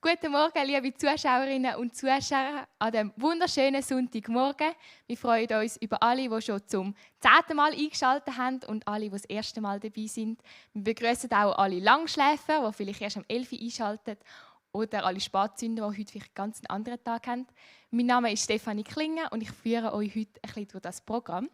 Guten Morgen, liebe Zuschauerinnen und Zuschauer, an diesem wunderschönen Sonntagmorgen. Wir freuen uns über alle, die schon zum 10. Mal eingeschaltet haben und alle, die das erste Mal dabei sind. Wir begrüßen auch alle Langschläfer, die vielleicht erst am 11 Uhr einschalten, oder alle Spätzünder, die heute vielleicht ganz einen anderen Tag haben. Mein Name ist Stefanie Klinger und ich führe euch heute ein bisschen durch das Programm.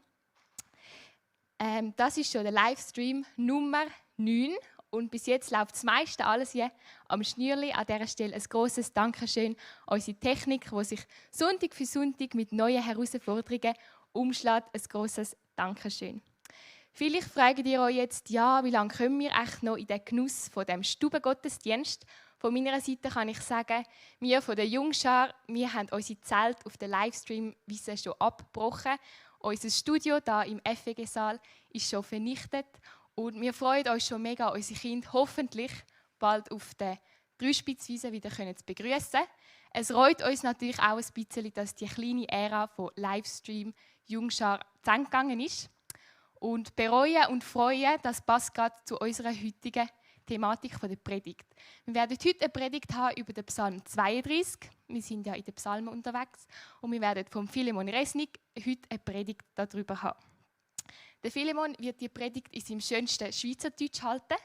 Das ist schon der Livestream Nummer 9. Und bis jetzt läuft das meiste alles hier am Schnürli. An dieser Stelle ein grosses Dankeschön an unsere Technik, die sich Sonntag für Sonntag mit neuen Herausforderungen umschlägt. Ein grosses Dankeschön. Vielleicht fragt ihr euch jetzt, ja, wie lange können wir echt noch in den Genuss von dem Stubengottesdienst? Von meiner Seite kann ich sagen, wir von der Jungschar, wir haben unsere Zelt auf der Livestream-Wiese schon abgebrochen. Unser Studio hier im FEG-Saal ist schon vernichtet. Und wir freuen uns schon mega, unsere Kinder hoffentlich bald auf der Dreispitzwiese wieder zu begrüßen. Es freut uns natürlich auch ein bisschen, dass die kleine Ära von Livestream Jungschar zu Ende gegangen ist. Und bereuen und freuen, das passt gerade zu unserer heutigen Thematik der Predigt. Wir werden heute eine Predigt haben über den Psalm 32. Wir sind ja in den Psalmen unterwegs. Und wir werden von Philemon Resnick heute eine Predigt darüber haben. Der Philemon wird die Predigt in seinem schönsten Schweizerdeutsch halten.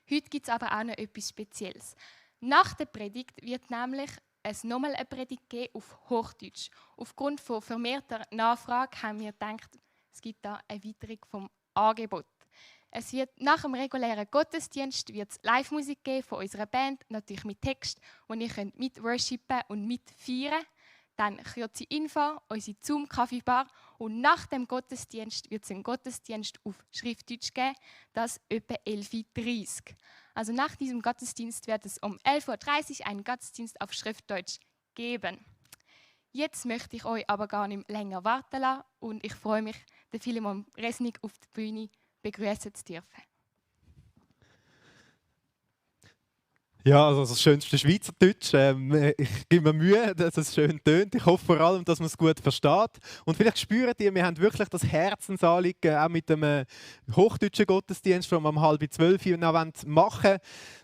Heute gibt es aber auch noch etwas Spezielles. Nach der Predigt wird nämlich nochmal eine Predigt geben auf Hochdeutsch. Aufgrund von vermehrter Nachfrage haben wir gedacht, es gibt da eine Erweiterung vom Angebot. Es wird nach dem regulären Gottesdienst Live-Musik geben von unserer Band, natürlich mit Text, wo ihr könnt mit worshipen und mit feiern. Dann kurze Info, unsere Zoom-Kaffeebar. Und nach dem Gottesdienst wird es einen Gottesdienst auf Schriftdeutsch geben, das etwa 11.30 Uhr. Also nach diesem Gottesdienst wird es um 11.30 Uhr einen Gottesdienst auf Schriftdeutsch geben. Jetzt möchte ich euch aber gar nicht länger warten lassen und ich freue mich, den Philemon Resnick auf der Bühne begrüßen zu dürfen. Ja, also das schönste Schweizerdeutsch. Ich gebe mir Mühe, dass es schön tönt. Ich hoffe vor allem, dass man es gut versteht. Und vielleicht spürt ihr, wir haben wirklich das Herzensanliegen, auch mit dem hochdeutschen Gottesdienst, den wir um 11:30 noch machen wollen,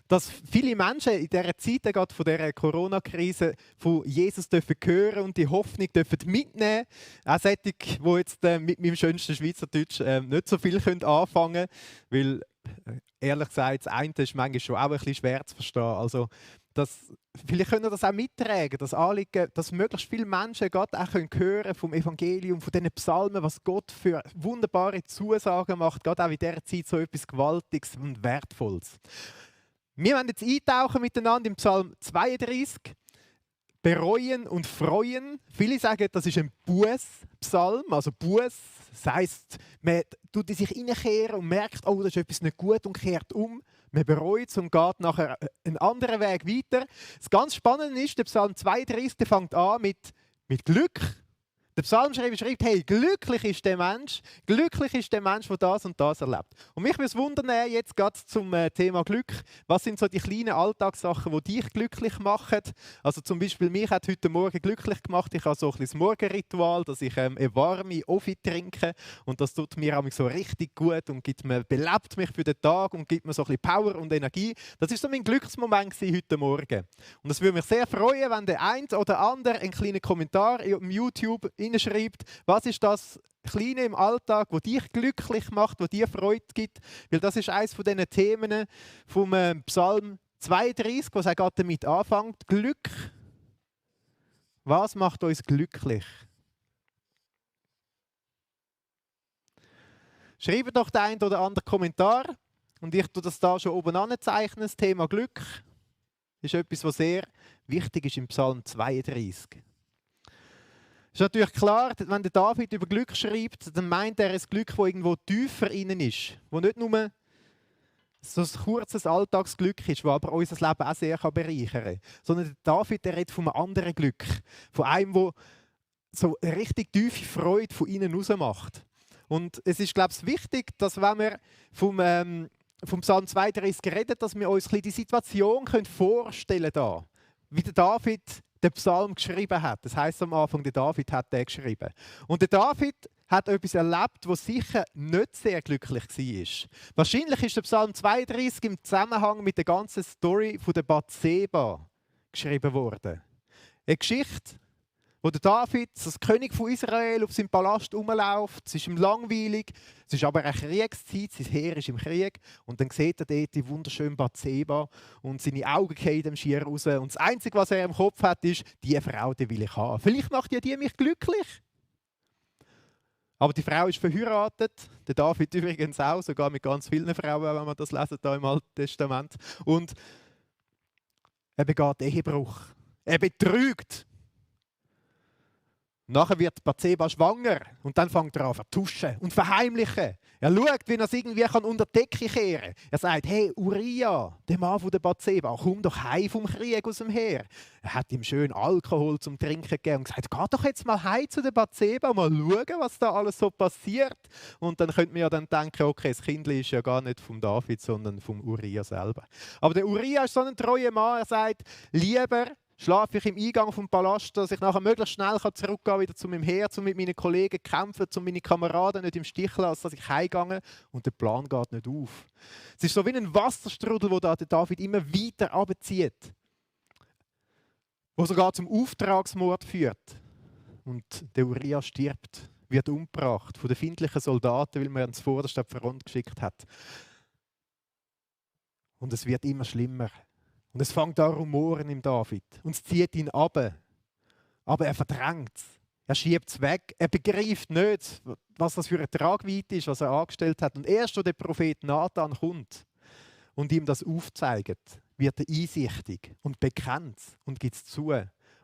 dass viele Menschen in dieser Zeit, gerade von dieser Corona-Krise, von Jesus dürfen hören und die Hoffnung dürfen mitnehmen. Auch solche, die jetzt mit meinem schönsten Schweizerdeutsch nicht so viel anfangen können, weil ehrlich gesagt, das eine ist manchmal schon auch ein bisschen schwer zu verstehen. Also, vielleicht können wir das auch mittragen, das Anliegen, dass möglichst viele Menschen Gott auch hören vom Evangelium, von diesen Psalmen, was Gott für wunderbare Zusagen macht, gerade auch in dieser Zeit so etwas Gewaltiges und Wertvolles. Wir werden jetzt eintauchen miteinander im Psalm 32. Bereuen und freuen. Viele sagen, das ist ein Buß-Psalm. Also Buß, das heisst, man tut in sich hineinkehren und merkt, oh, das ist etwas nicht gut und kehrt um. Man bereut es und geht nachher einen anderen Weg weiter. Das ganz Spannende ist, der Psalm 32 der fängt an mit Glück. Der Psalmschreiber schreibt, hey, glücklich ist der Mensch, der das und das erlebt. Und mich würde es wundern, jetzt gerade zum Thema Glück, was sind so die kleinen Alltagssachen, die dich glücklich machen? Also zum Beispiel, mich hat heute Morgen glücklich gemacht, ich habe so ein bisschen Morgenritual, dass ich eine warme Offi trinke und das tut mir auch so richtig gut und belebt mich für den Tag und gibt mir so ein bisschen Power und Energie. Das war so mein Glücksmoment heute Morgen. Und es würde mich sehr freuen, wenn der eine oder andere einen kleinen Kommentar im YouTube schreibt, was ist das Kleine im Alltag, das dich glücklich macht, das dir Freude gibt. Weil das ist eines von diesen Themen vom Psalm 32, was auch damit anfängt. Glück. Was macht uns glücklich? Schreibt doch den einen oder anderen Kommentar. Und ich tue das da schon oben anzeichnen. Das Thema Glück ist etwas, was sehr wichtig ist im Psalm 32. Es ist natürlich klar, wenn der David über Glück schreibt, dann meint er ein Glück, das irgendwo tiefer innen ist. Das nicht nur so ein kurzes Alltagsglück ist, das aber unser Leben auch sehr bereichern kann. Sondern der David der redet von einem anderen Glück. Von einem, der so eine richtig tiefe Freude von innen raus macht. Und es ist, glaube ich, wichtig, dass wenn wir vom Psalm 32 reden, dass wir uns ein bisschen die Situation vorstellen können. Wie der David den Psalm geschrieben hat. Das heisst am Anfang, der David hat den geschrieben. Und der David hat etwas erlebt, was sicher nicht sehr glücklich war. Wahrscheinlich ist der Psalm 32 im Zusammenhang mit der ganzen Story von der Bathseba geschrieben worden. Eine Geschichte, wo der David, als König von Israel, auf seinem Palast rumläuft. Es ist ihm langweilig, es ist aber eine Kriegszeit, sein Heer ist im Krieg. Und dann sieht er dort die wunderschöne Bathseba und seine Augen fallen dem schier raus. Und das Einzige, was er im Kopf hat, ist, diese Frau, die will ich haben. Vielleicht macht ja die mich glücklich. Aber die Frau ist verheiratet, der David übrigens auch, sogar mit ganz vielen Frauen, wenn man das lesen da im Alten Testament. Und er begeht Ehebruch. Er betrügt. Nachher wird Bathseba schwanger und dann fängt er an zu vertuschen und verheimlichen. Er schaut, wie er es irgendwie unter die Decke kehren kann. Er sagt, hey Uriah, der Mann von der Bathseba, komm doch heim vom Krieg aus dem Heer. Er hat ihm schön Alkohol zum Trinken gegeben und gesagt, geh doch jetzt mal heim zu der Bathseba, mal schauen, was da alles so passiert. Und dann könnte man ja dann denken, okay, das Kind ist ja gar nicht vom David, sondern vom Uriah selber. Aber der Uriah ist so ein treuer Mann, er sagt, lieber schlafe ich im Eingang vom Palast, dass ich nachher möglichst schnell zurückgehen kann, wieder zu meinem Heer, um mit meinen Kollegen zu kämpfen, um meine Kameraden nicht im Stich zu lassen, dass ich heimgehe und der Plan geht nicht auf. Es ist so wie ein Wasserstrudel, wo der David immer weiter runterzieht, wo sogar zum Auftragsmord führt. Und der Uriah stirbt, wird umgebracht von den feindlichen Soldaten, weil man ihn zuvorderst auf die Front geschickt hat. Und es wird immer schlimmer. Und es fängt an rumoren im David. Und es zieht ihn ab. Aber er verdrängt es. Er schiebt es weg. Er begreift nicht, was das für eine Tragweite ist, was er angestellt hat. Und erst, als der Prophet Nathan kommt und ihm das aufzeigt, wird er einsichtig und bekennt es und gibt es zu.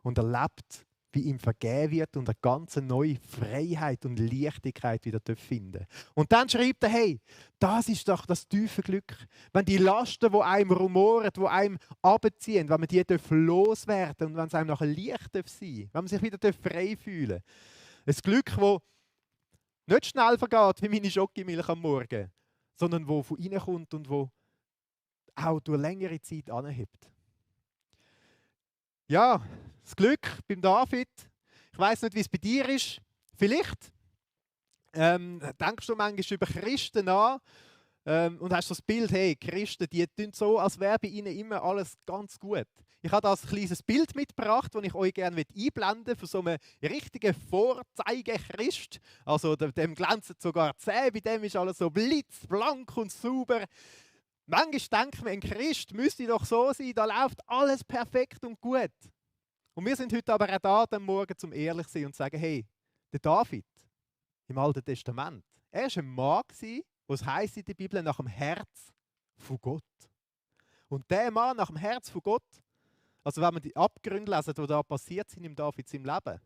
Und erlebt, wie ihm vergeben wird und eine ganz neue Freiheit und Leichtigkeit wieder finden. Und dann schreibt er, hey, das ist doch das tiefe Glück. Wenn die Lasten, die einem rumoren, die einem abziehen, wenn man die loswerden und wenn es einem nachher leicht sein darf, wenn man sich wieder frei fühlen darf. Ein Glück, das nicht schnell vergeht, wie meine Schokimilch am Morgen, sondern das von innen kommt und das auch durch längere Zeit anhebt. Ja, das Glück beim David. Ich weiss nicht, wie es bei dir ist. Vielleicht denkst du manchmal über Christen nach und hast so das Bild, hey, Christen, die tun so, als wäre bei ihnen immer alles ganz gut. Ich habe da ein kleines Bild mitgebracht, das ich euch gerne einblenden möchte, von so einem richtigen Vorzeige-Christ. Also dem glänzen sogar die Zähne, bei dem ist alles so blitzblank und sauber. Manchmal denkt man, ein Christ müsste doch so sein, da läuft alles perfekt und gut. Und wir sind heute aber auch da am Morgen, um ehrlich zu sein und zu sagen, hey, der David im Alten Testament, er war ein Mann, was heisst in der Bibel, nach dem Herz von Gott. Und der Mann nach dem Herz von Gott, also wenn wir die Abgründe lesen, die da passiert sind im David im Leben,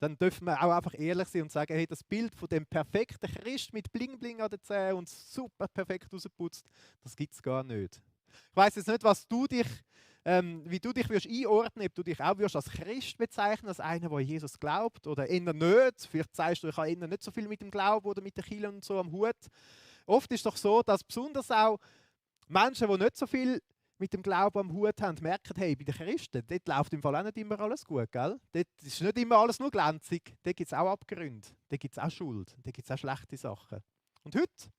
dann dürfen wir auch einfach ehrlich sein und sagen, hey, das Bild von dem perfekten Christ mit Bling-Bling an den Zähnen und super perfekt rausgeputzt, das gibt es gar nicht. Ich weiss jetzt nicht, wie du dich wirst einordnen, ob du dich auch wirst als Christ bezeichnen, als einer, der an Jesus glaubt oder eher nicht. Vielleicht sagst du, ich habe eher nicht so viel mit dem Glauben oder mit der Kirche und so am Hut. Oft ist es doch so, dass besonders auch Menschen, die nicht so viel mit dem Glauben am Hut haben, merken, hey, bei den Christen, dort läuft im Fall auch nicht immer alles gut, gell? Dort ist nicht immer alles nur glänzig, dort gibt es auch Abgründe, dort gibt es auch Schuld, dort gibt es auch schlechte Sachen. Und heute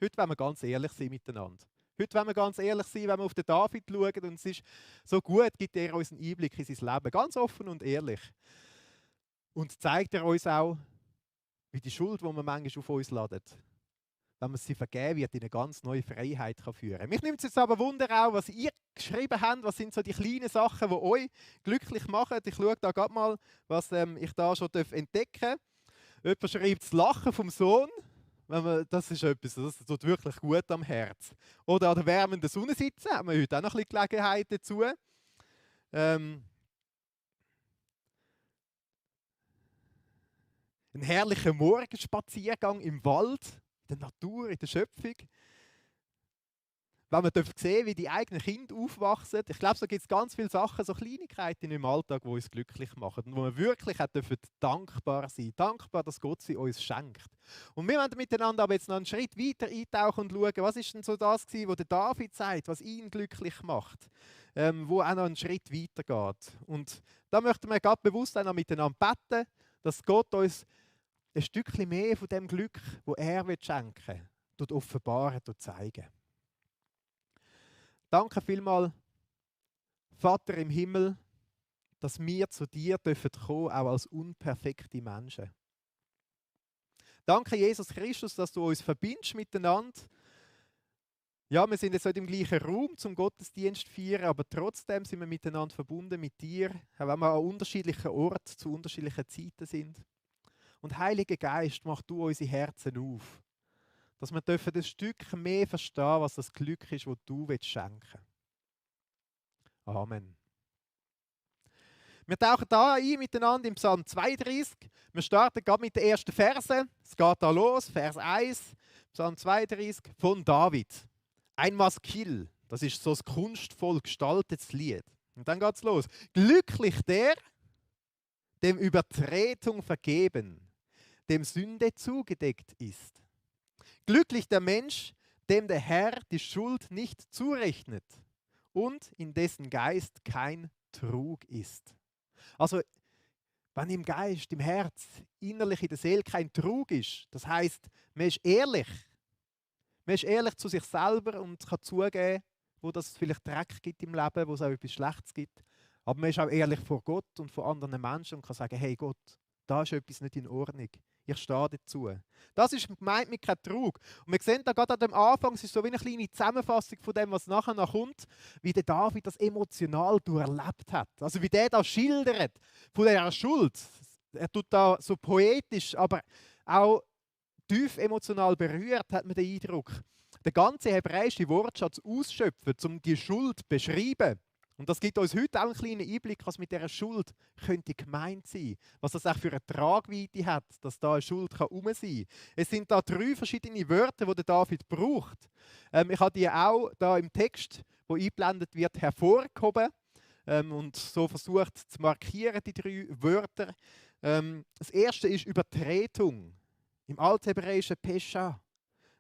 wollen wir ganz ehrlich sein miteinander. Heute wollen wir ganz ehrlich sein, wenn wir auf den David schauen und es ist so gut, gibt er uns einen Einblick in sein Leben, ganz offen und ehrlich. Und zeigt er uns auch, wie die Schuld, die wir manchmal auf uns laden, wenn man sie vergeben wird, in eine ganz neue Freiheit führen kann. Mich nimmt es jetzt aber Wunder auch, was ihr geschrieben habt, was sind so die kleinen Sachen, die euch glücklich machen. Ich schaue da gerade mal, was ich da schon entdecken darf. Jemand schreibt das Lachen vom Sohn. Das ist etwas, das tut wirklich gut am Herz. Oder an der wärmenden Sonne sitzen, haben wir heute auch noch ein bisschen Gelegenheit dazu. Ein herrlicher Morgenspaziergang im Wald, in der Natur, in der Schöpfung. Wenn man sehen, wie die eigenen Kinder aufwachsen. Ich glaube, da gibt es ganz viele Sachen, so Kleinigkeiten im Alltag, die uns glücklich machen. Und wo wir wirklich auch dankbar sein dürfen. Dankbar, dass Gott sie uns schenkt. Und wir wollen miteinander aber jetzt noch einen Schritt weiter eintauchen und schauen, was ist denn so das gewesen, was der David sagt, was ihn glücklich macht. Wo auch noch einen Schritt weiter geht. Und da möchten wir gerade bewusst auch noch miteinander beten, dass Gott uns ein Stückchen mehr von dem Glück, das er schenken will, offenbaren, zeigen. Danke vielmals Vater im Himmel, dass wir zu dir dürfen kommen, auch als unperfekte Menschen. Danke, Jesus Christus, dass du uns verbindest miteinander. Ja, wir sind jetzt nicht im gleichen Raum zum Gottesdienst feiern, aber trotzdem sind wir miteinander verbunden mit dir, auch wenn wir an unterschiedlichen Orten zu unterschiedlichen Zeiten sind. Und Heiliger Geist, mach du unsere Herzen auf, dass wir dürfen ein Stück mehr verstehen, was das Glück ist, das du schenken willst. Amen. Wir tauchen da ein miteinander im Psalm 32. Wir starten gerade mit den ersten Versen. Es geht da los, Vers 1, Psalm 32 von David. Ein Maskil, das ist so ein kunstvoll gestaltetes Lied. Und dann geht es los. Glücklich der, dem Übertretung vergeben, dem Sünde zugedeckt ist. Glücklich der Mensch, dem der Herr die Schuld nicht zurechnet und in dessen Geist kein Trug ist. Also, wenn im Geist, im Herz, innerlich in der Seele kein Trug ist, das heisst, man ist ehrlich. Man ist ehrlich zu sich selber und kann zugeben, wo das vielleicht Dreck gibt im Leben, wo es auch etwas Schlechtes gibt. Aber man ist auch ehrlich vor Gott und vor anderen Menschen und kann sagen, hey Gott, da ist etwas nicht in Ordnung. Ich stehe dazu. Das ist gemeint mit keinem Trug. Und wir sehen da gerade an dem Anfang, es ist so wie eine kleine Zusammenfassung von dem, was nachher noch kommt, wie der David das emotional durchlebt hat. Also wie der da schildert von dieser Schuld. Er tut da so poetisch, aber auch tief emotional berührt, hat man den Eindruck. Der ganze hebräische Wortschatz ausschöpfen, um die Schuld zu beschreiben. Und das gibt uns heute auch einen kleinen Einblick, was mit dieser Schuld könnte gemeint sein. Was das auch für eine Tragweite hat, dass da eine Schuld herum sein kann. Es sind da 3 verschiedene Wörter, die der David braucht. Ich habe die auch da im Text, wo eingeblendet wird, hervorgehoben und so versucht zu markieren, die 3 Wörter. Das erste ist Übertretung. Im Althebräischen Pesha.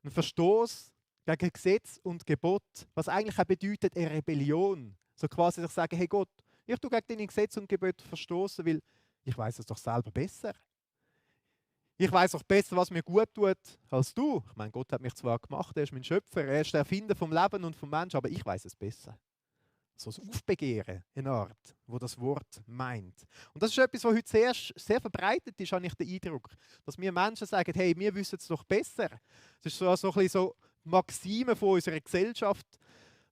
Ein Verstoß gegen Gesetz und Gebot, was eigentlich auch bedeutet eine Rebellion. So quasi sich sagen, hey Gott, ich tue gegen deine Gesetze und Gebote verstoßen, weil ich weiß es doch selber besser. Ich weiß auch besser, was mir gut tut, als du. Ich meine, Gott hat mich zwar gemacht, er ist mein Schöpfer, er ist der Erfinder vom Leben und vom Menschen, aber ich weiß es besser. So ein Aufbegehren, eine Art, wo das Wort meint. Und das ist etwas, was heute sehr verbreitet ist, habe ich den Eindruck. Dass wir Menschen sagen, hey, wir wissen es doch besser. Das ist so ein bisschen so Maxime von unserer Gesellschaft,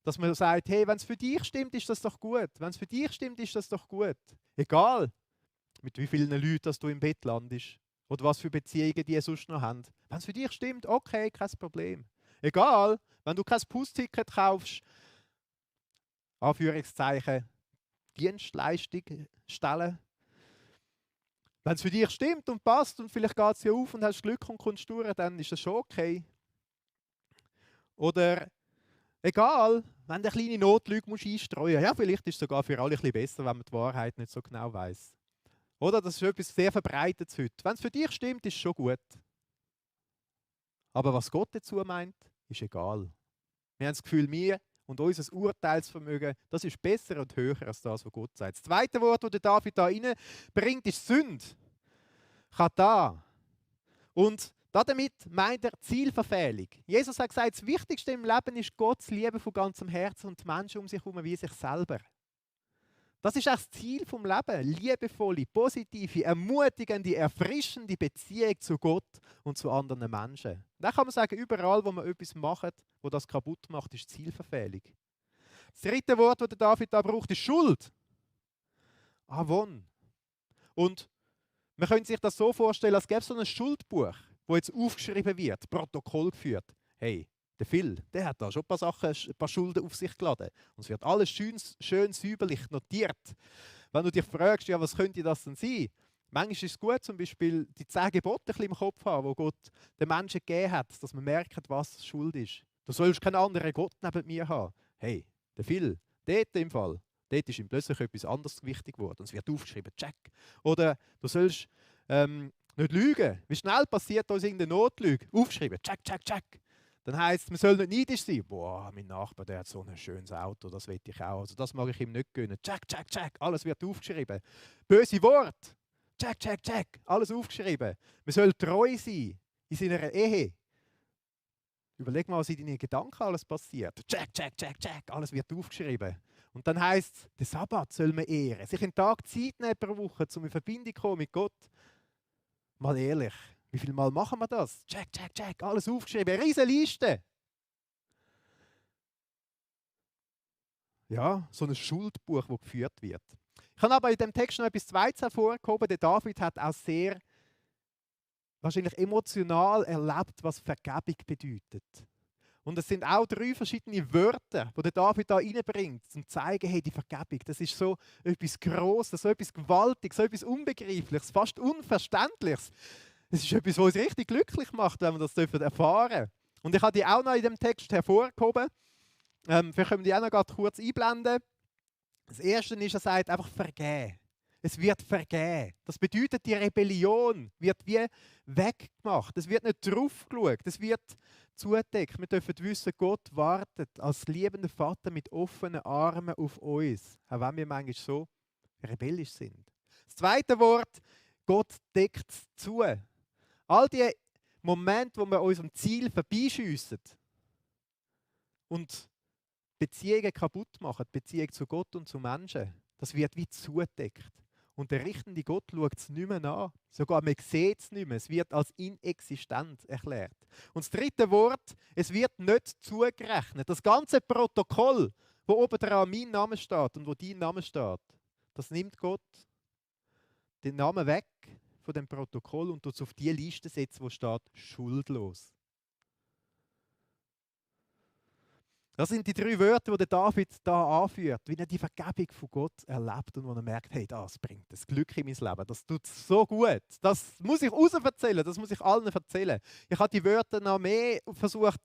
dass man sagt, hey, wenn es für dich stimmt, ist das doch gut. Wenn es für dich stimmt, ist das doch gut. Egal, mit wie vielen Leuten dass du im Bett landest oder was für Beziehungen die sonst noch haben. Wenn es für dich stimmt, okay, kein Problem. Egal, wenn du kein Busticket kaufst, Anführungszeichen, Dienstleistung stellen. Wenn es für dich stimmt und passt und vielleicht geht es dir auf und hast Glück und kommst durch, dann ist das schon okay. Oder egal, wenn du eine kleine Notlüge einstreuen musst, ja, vielleicht ist es sogar für alle ein bisschen besser, wenn man die Wahrheit nicht so genau weiß. Oder das ist etwas sehr Verbreitetes heute. Wenn es für dich stimmt, ist es schon gut. Aber was Gott dazu meint, ist egal. Wir haben das Gefühl, wir und unser Urteilsvermögen, das ist besser und höher als das, was Gott sagt. Das zweite Wort, das David da reinbringt, ist Sünde. Chata. Und damit meint er Zielverfehlung. Jesus hat gesagt, das Wichtigste im Leben ist Gottes Liebe von ganzem Herzen und die Menschen um sich herum wie sich selber. Das ist auch das Ziel vom Leben. Liebevolle, positive, ermutigende, erfrischende Beziehung zu Gott und zu anderen Menschen. Und dann kann man sagen, überall, wo man etwas macht, wo das kaputt macht, ist Zielverfehlung. Das dritte Wort, das David da braucht, ist Schuld. Avon. Und man könnte sich das so vorstellen, als gäbe es so ein Schuldbuch, wo jetzt aufgeschrieben wird, Protokoll geführt. Hey, der Phil, der hat da schon ein paar Schulden auf sich geladen. Und es wird alles schön säuberlich notiert. Wenn du dich fragst, ja, was könnte das denn sein? Manchmal ist es gut, zum Beispiel die 10 Gebote ein bisschen im Kopf haben, die Gott den Menschen gegeben hat, dass man merkt, was Schuld ist. Du sollst keinen anderen Gott neben mir haben. Hey, der Phil, dort im Fall, dort ist ihm plötzlich etwas anderes wichtig geworden. Und es wird aufgeschrieben, check. Oder du sollst nicht lügen. Wie schnell passiert uns irgendeine Notlüge? Aufgeschrieben, check, check, check. Dann heisst es, man soll nicht neidisch sein. Boah, mein Nachbar, der hat so ein schönes Auto, das will ich auch. Also das mag ich ihm nicht gönnen. Check, check, check. Alles wird aufgeschrieben. Böse Wort. Check, check, check. Alles aufgeschrieben. Man soll treu sein in seiner Ehe. Überleg mal, was in deinen Gedanken alles passiert. Check, check, check, check. Alles wird aufgeschrieben. Und dann heisst es, den Sabbat soll man ehren. Sich einen Tag Zeit nehmen pro Woche, um in Verbindung zu kommen mit Gott. Mal ehrlich, wie viel Mal machen wir das? Check, check, check, alles aufgeschrieben, eine riesige Liste. Ja, so ein Schuldbuch, das geführt wird. Ich habe aber in dem Text noch etwas Zweites hervorgehoben. Der David hat auch sehr wahrscheinlich emotional erlebt, was Vergebung bedeutet. Und es sind auch 3 verschiedene Wörter, die der David da reinbringt, um zu zeigen, hey, die Vergebung, das ist so etwas Grosses, so etwas Gewaltiges, so etwas Unbegreifliches, fast Unverständliches. Es ist etwas, was uns richtig glücklich macht, wenn wir das erfahren dürfen. Und ich habe die auch noch in dem Text hervorgehoben. Vielleicht können wir die auch noch gerade kurz einblenden. Das Erste ist, er sagt einfach vergeben. Es wird vergeben. Das bedeutet, die Rebellion wird wie weggemacht. Es wird nicht drauf geschaut. Es wird zugedeckt. Wir dürfen wissen, Gott wartet als liebender Vater mit offenen Armen auf uns. Auch wenn wir manchmal so rebellisch sind. Das zweite Wort, Gott deckt es zu. All die Momente, wo wir unserem Ziel vorbeischiessen und Beziehungen kaputt machen, die Beziehung zu Gott und zu Menschen, das wird wie zugedeckt. Und der richtende Gott schaut es nicht mehr an. Sogar man sieht es nicht mehr. Es wird als inexistent erklärt. Und das dritte Wort, es wird nicht zugerechnet. Das ganze Protokoll, wo oben dran mein Name steht und wo dein Name steht, das nimmt Gott den Namen weg von dem Protokoll und tut es auf die Liste setzen, wo steht schuldlos. Das sind die 3 Wörter, die der David da anführt, wie er die Vergebung von Gott erlebt und wo er merkt, hey, das bringt das Glück in mein Leben, das tut so gut. Das muss ich raus erzählen, das muss ich allen erzählen. Ich habe die Wörter noch mehr versucht,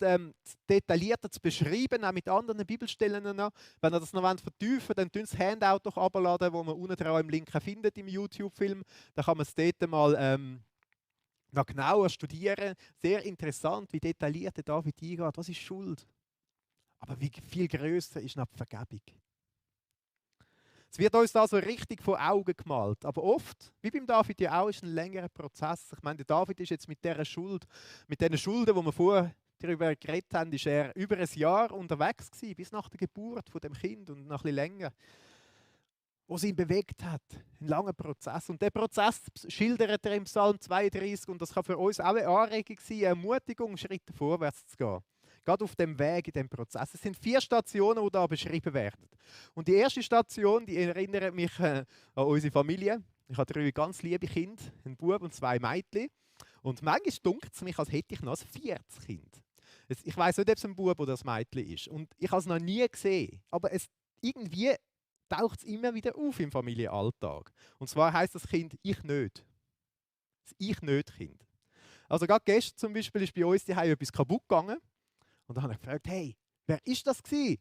detaillierter zu beschreiben, auch mit anderen Bibelstellen noch. Wenn ihr das noch vertiefen wollt, dann tun das Handout doch abladen, das man unten dran im Link findet im YouTube-Film. Da kann man es dort mal noch genauer studieren. Sehr interessant, wie detailliert der David eingeht. Was ist Schuld? Aber wie viel grösser ist noch die Vergebung? Es wird uns da so richtig vor Augen gemalt. Aber oft, wie beim David ja auch, ist ein längerer Prozess. Ich meine, der David ist jetzt mit dieser Schuld, mit den Schulden, die wir vorher darüber geredet haben, ist er über ein Jahr unterwegs gewesen, bis nach der Geburt von dem Kind und noch ein bisschen länger, was ihn bewegt hat. Ein langer Prozess. Und der Prozess schildert er im Psalm 32 und das kann für uns auch eine Anregung sein, eine Ermutigung, Schritte vorwärts zu gehen. Gerade auf dem Weg in dem Prozess. Es sind 4 Stationen, die da beschrieben werden. Und die erste Station, die erinnert mich an unsere Familie. Ich habe 3 ganz liebe Kinder, einen Bub und 2 Mädchen. Und manchmal dunkt es mich, als hätte ich noch ein 4. Kind. Ich weiß nicht, ob es ein Bub oder ein Mädchen ist. Und ich habe es noch nie gesehen. Aber irgendwie taucht es immer wieder auf im Familienalltag. Und zwar heisst das Kind «Ich nicht». Das «Ich-nicht-Kind». Also gerade gestern zum Beispiel ist bei uns die etwas kaputt gegangen. Und dann habe ich gefragt, hey, wer ist das gewesen?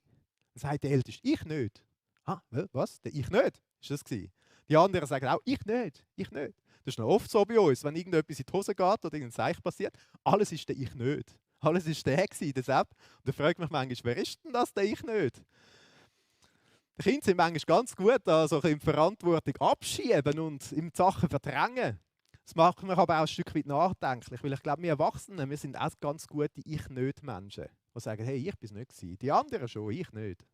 Dann sagt der Älteste, ich nicht. Ah, was? Der ich nicht? Ist das gewesen? Die anderen sagen auch, ich nicht, ich nicht. Das ist noch oft so bei uns, wenn irgendetwas in die Hose geht oder irgendein Zeichen passiert, alles ist der ich nicht. Alles ist der gewesen, der Sepp. Und dann fragt mich manchmal, wer ist denn das, der ich nicht? Die Kinder sind manchmal ganz gut, also in Verantwortung abschieben und in Sachen verdrängen. Das macht mich aber auch ein Stück weit nachdenklich, weil ich glaube, wir Erwachsenen, wir sind auch ganz gute Ich-nicht-Menschen, die sagen, hey, ich bin es nicht gewesen. Die anderen schon, ich nicht.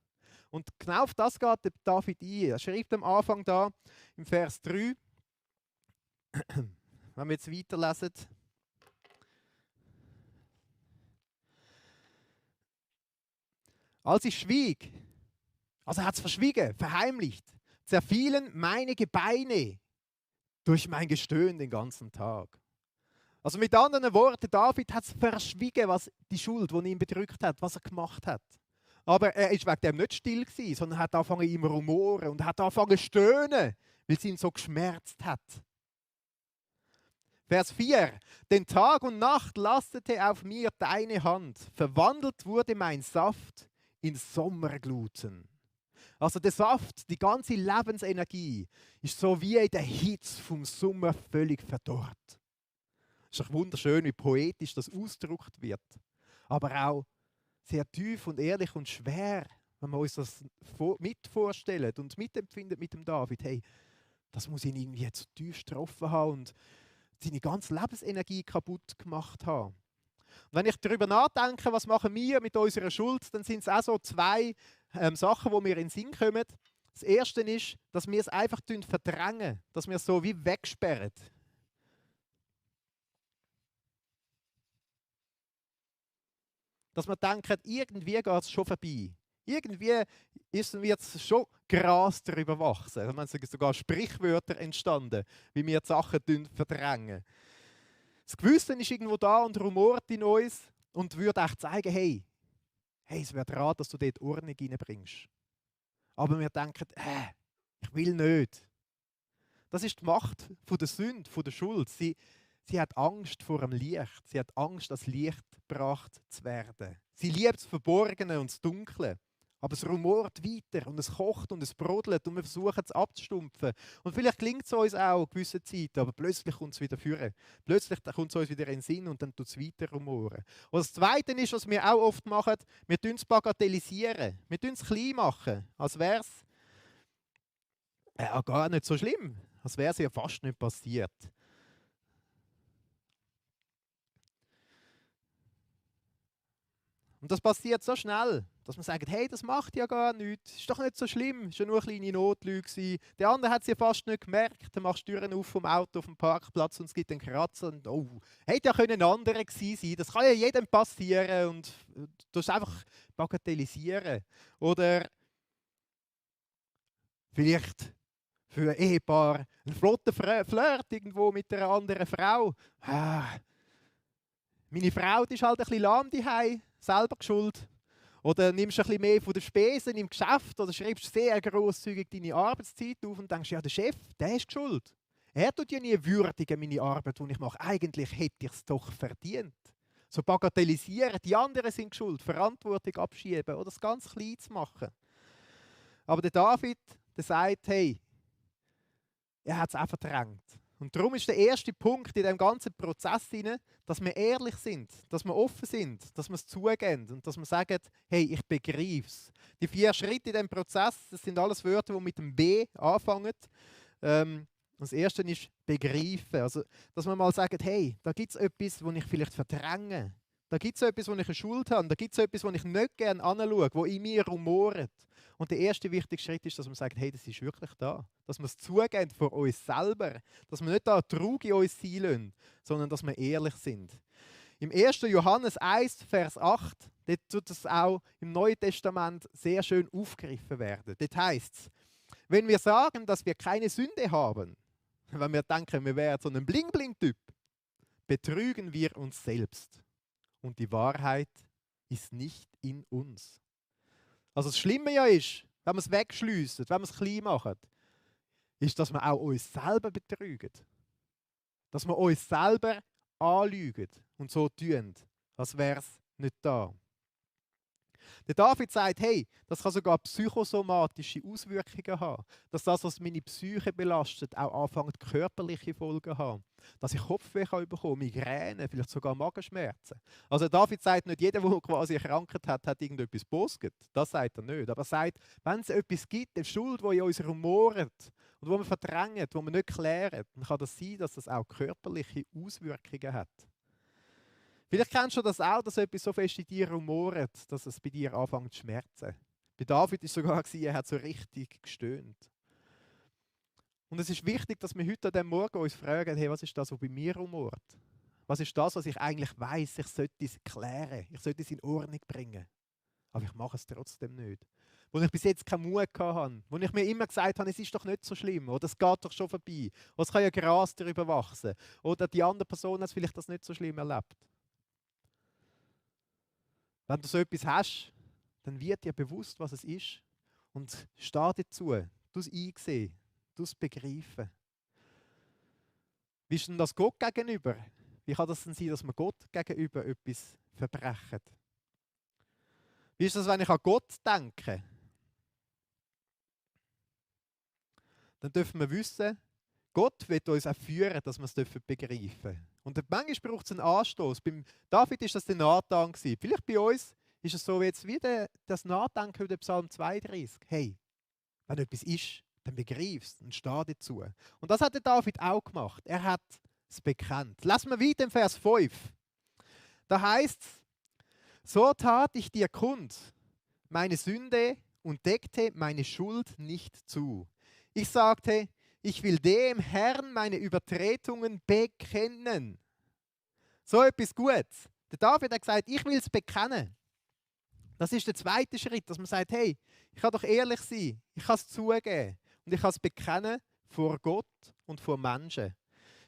Und genau auf das geht der David ein. Er schreibt am Anfang da, im Vers 3, wenn wir jetzt weiterlesen, als ich schwieg, also er hat es verschwiegen, verheimlicht, zerfielen meine Gebeine durch mein Gestöhn den ganzen Tag. Also mit anderen Worten, David hat es verschwiegen, was die Schuld, die ihn bedrückt hat, was er gemacht hat. Aber er ist wegen dem nicht still gewesen, sondern hat angefangen ihm rumoren und hat angefangen zu stöhnen, weil es ihn so geschmerzt hat. Vers 4. Denn Tag und Nacht lastete auf mir deine Hand, verwandelt wurde mein Saft in Sommergluten. Also der Saft, die ganze Lebensenergie, ist so wie in der Hitze vom Sommer völlig verdorrt. Es ist wunderschön, wie poetisch das ausgedrückt wird. Aber auch sehr tief und ehrlich und schwer, wenn wir uns das mitvorstellen und mitempfinden mit dem David. Hey, das muss ihn irgendwie jetzt tief getroffen haben und seine ganze Lebensenergie kaputt gemacht haben. Und wenn ich darüber nachdenke, was machen wir mit unserer Schuld, dann sind es auch so zwei Sachen, die mir in den Sinn kommen. Das Erste ist, dass wir es einfach verdrängen, dass wir es so wie wegsperren. Dass wir denken, irgendwie geht es schon vorbei. Irgendwie wird es schon Gras darüber wachsen. Es sind sogar Sprichwörter entstanden, wie wir die Sachen verdrängen. Das Gewissen ist irgendwo da und rumort in uns und würde echt zeigen, hey, es wäre dran, dass du dort Ordnung reinbringst. Aber wir denken, ich will nicht. Das ist die Macht von der Sünde, von der Schuld. Sie hat Angst vor dem Licht. Sie hat Angst, als Licht gebracht zu werden. Sie liebt das Verborgene und das Dunkle. Aber es rumort weiter und es kocht und es brodelt und wir versuchen es abzustumpfen. Und vielleicht klingt es uns auch eine gewisse Zeit, aber plötzlich kommt es wieder führen. Plötzlich kommt es uns wieder in den Sinn und dann tut es weiter rumoren. Und das Zweite ist, was wir auch oft machen, wir tun es bagatellisieren. Wir tun es klein machen, als wäre es gar nicht so schlimm. Als wäre es ja fast nicht passiert. Und das passiert so schnell, dass man sagt, hey, das macht ja gar nichts, ist doch nicht so schlimm, ist ja nur eine kleine Notlüge. Der andere hat es ja fast nicht gemerkt, dann machst du die Türen auf vom Auto auf dem Parkplatz und es gibt einen Kratzer und hätte ja ein anderer gewesen sein, das kann ja jedem passieren und du musst einfach bagatellisieren. Oder vielleicht für ein Ehepaar ein flotter Flirt irgendwo mit einer anderen Frau. Meine Frau die ist halt ein bisschen lahm daheim, selber geschuld. Oder nimmst du ein bisschen mehr von den Spesen im Geschäft oder schreibst sehr grosszügig deine Arbeitszeit auf und denkst, ja, der Chef, der ist schuld. Er tut ja nie würdigen, meine Arbeit, die ich mache. Eigentlich hätte ich es doch verdient. So bagatellisieren, die anderen sind schuld, Verantwortung abschieben oder das ganz klein zu machen. Aber der David, der sagt, hey, er hat es auch verdrängt. Und darum ist der erste Punkt in diesem ganzen Prozess, dass wir ehrlich sind, dass wir offen sind, dass wir es zugeben und dass wir sagen, hey, ich begreife es. Die 4 Schritte in diesem Prozess, das sind alles Wörter, die mit dem B anfangen. Das erste ist begreifen. Also, dass wir mal sagen, hey, da gibt es etwas, das ich vielleicht verdränge. Da gibt es etwas, wo ich eine Schuld habe. Da gibt es etwas, wo ich nicht gerne anschaue, wo in mir rumort. Und der erste wichtige Schritt ist, dass man sagt, hey, das ist wirklich da. Dass wir es zugeben vor uns selber. Dass wir nicht da trug in uns sein lassen, sondern dass wir ehrlich sind. Im 1. Johannes 1, Vers 8, dort tut es auch im Neuen Testament sehr schön aufgegriffen werden. Dort heißt es, wenn wir sagen, dass wir keine Sünde haben, wenn wir denken, wir wären so ein Bling-Bling-Typ, betrügen wir uns selbst. Und die Wahrheit ist nicht in uns. Also das Schlimme ja ist, wenn wir es wegschliessen, wenn wir es klein machen, ist, dass wir auch uns selber betrügen. Dass wir uns selber anlügen und so tun, als wäre es nicht da. Der David sagt, hey, das kann sogar psychosomatische Auswirkungen haben. Dass das, was meine Psyche belastet, auch anfängt, körperliche Folgen zu haben. Dass ich Kopfweh bekomme, Migräne, vielleicht sogar Magenschmerzen. Also David sagt nicht, jeder, der quasi eine Krankheit hat, hat irgendetwas Bosget. Das sagt er nicht. Aber er sagt, wenn es etwas gibt, eine Schuld, die in uns rumort und die wir verdrängen, die wir nicht klären, dann kann das sein, dass das auch körperliche Auswirkungen hat. Vielleicht kennst du das auch, dass etwas so fest in dir rumort, dass es bei dir anfängt zu schmerzen. Bei David war es sogar, er hat so richtig gestöhnt. Und es ist wichtig, dass wir heute an diesem Morgen uns fragen, hey, was ist das, was bei mir rumort? Was ist das, was ich eigentlich weiss, ich sollte es klären, ich sollte es in Ordnung bringen. Aber ich mache es trotzdem nicht. Wo ich bis jetzt keinen Mut hatte, wo ich mir immer gesagt habe, es ist doch nicht so schlimm, oder es geht doch schon vorbei, oder es kann ja Gras darüber wachsen, oder die andere Person hat vielleicht das nicht so schlimm erlebt. Wenn du so etwas hast, dann wird dir bewusst, was es ist. Und steh dazu. Du es einsehen. Du es begreifen. Wie ist denn das Gott gegenüber? Wie kann das denn sein, dass wir Gott gegenüber etwas verbrechen? Wie ist das, wenn ich an Gott denke? Dann dürfen wir wissen, Gott wird uns auch führen, dass wir es begreifen dürfen. Und manchmal braucht es einen Anstoß. Beim David war das der Nathan. Vielleicht bei uns ist es so jetzt wie das Nachdenken über den Psalm 32. Hey, wenn etwas ist, dann begreifst und steh dazu. Und das hat der David auch gemacht. Er hat es bekannt. Lassen wir weiter im Vers 5. Da heißt es, so tat ich dir kund meine Sünde und deckte meine Schuld nicht zu. Ich sagte, ich will dem Herrn meine Übertretungen bekennen. So etwas Gutes. Der David hat gesagt, ich will es bekennen. Das ist der zweite Schritt, dass man sagt, hey, ich kann doch ehrlich sein, ich kann es zugeben und ich kann es bekennen vor Gott und vor Menschen.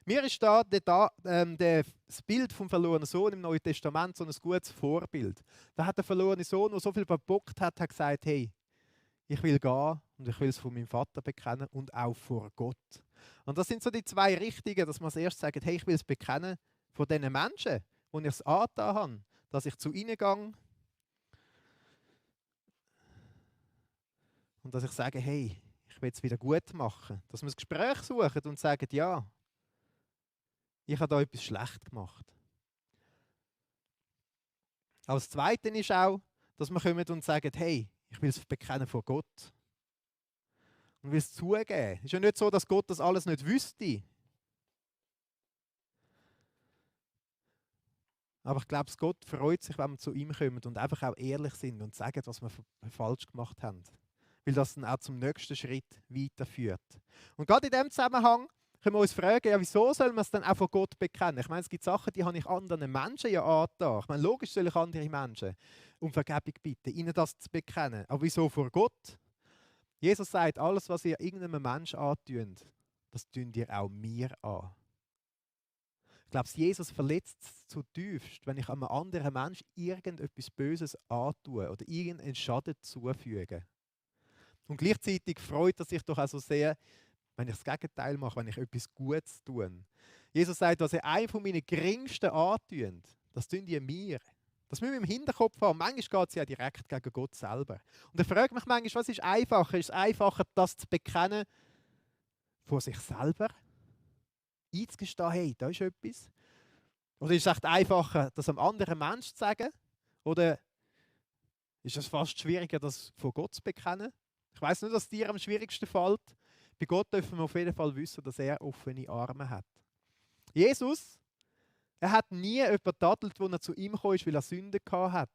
Mir ist da das Bild vom verlorenen Sohn im Neuen Testament so ein gutes Vorbild. Da hat der verlorene Sohn, der so viel verbockt hat, gesagt, hey, ich will gehen und ich will es von meinem Vater bekennen und auch vor Gott. Und das sind so die zwei Richtungen, dass man erst sagt, hey, ich will es bekennen vor diesen Menschen, wo ich es angetan habe, dass ich zu ihnen gehe und dass ich sage, hey, ich will es wieder gut machen. Dass wir ein Gespräch suchen und sagen, ja, ich habe da etwas schlecht gemacht. Aber das Zweite ist auch, dass wir kommen und sagen, hey, ich will es bekennen vor Gott. Und will es zugeben. Es ist ja nicht so, dass Gott das alles nicht wüsste. Aber ich glaube, Gott freut sich, wenn wir zu ihm kommen und einfach auch ehrlich sind und sagen, was wir falsch gemacht haben. Weil das dann auch zum nächsten Schritt weiterführt. Und gerade in diesem Zusammenhang können wir uns fragen, ja, wieso soll man es dann auch von Gott bekennen? Ich meine, es gibt Sachen, die habe ich anderen Menschen ja angetan. Ich meine, logisch soll ich andere Menschen um Vergebung bitten, ihnen das zu bekennen. Aber wieso vor Gott? Jesus sagt, alles, was ihr irgendeinem Menschen antut, das tun ihr auch mir an. Ich glaube, Jesus verletzt es zutiefst, wenn ich einem anderen Menschen irgendetwas Böses antue oder irgendeinen Schaden zufüge. Und gleichzeitig freut er sich doch auch so sehr, wenn ich das Gegenteil mache, wenn ich etwas Gutes tue. Jesus sagt, was ihr einem von meinen Geringsten antut, das tun ihr mir. Das müssen wir im Hinterkopf haben. Manchmal geht es ja direkt gegen Gott selber. Und er fragt mich manchmal, was ist einfacher? Ist es einfacher, das zu bekennen vor sich selber? Einzugestehen, hey, da ist etwas? Oder ist es echt einfacher, das einem anderen Menschen zu sagen? Oder ist es fast schwieriger, das vor Gott zu bekennen? Ich weiß nicht, was dir am schwierigsten fällt. Bei Gott dürfen wir auf jeden Fall wissen, dass er offene Arme hat. Jesus, er hat nie jemanden getadelt, wo er zu ihm gekommen ist, weil er Sünde gehabt hat.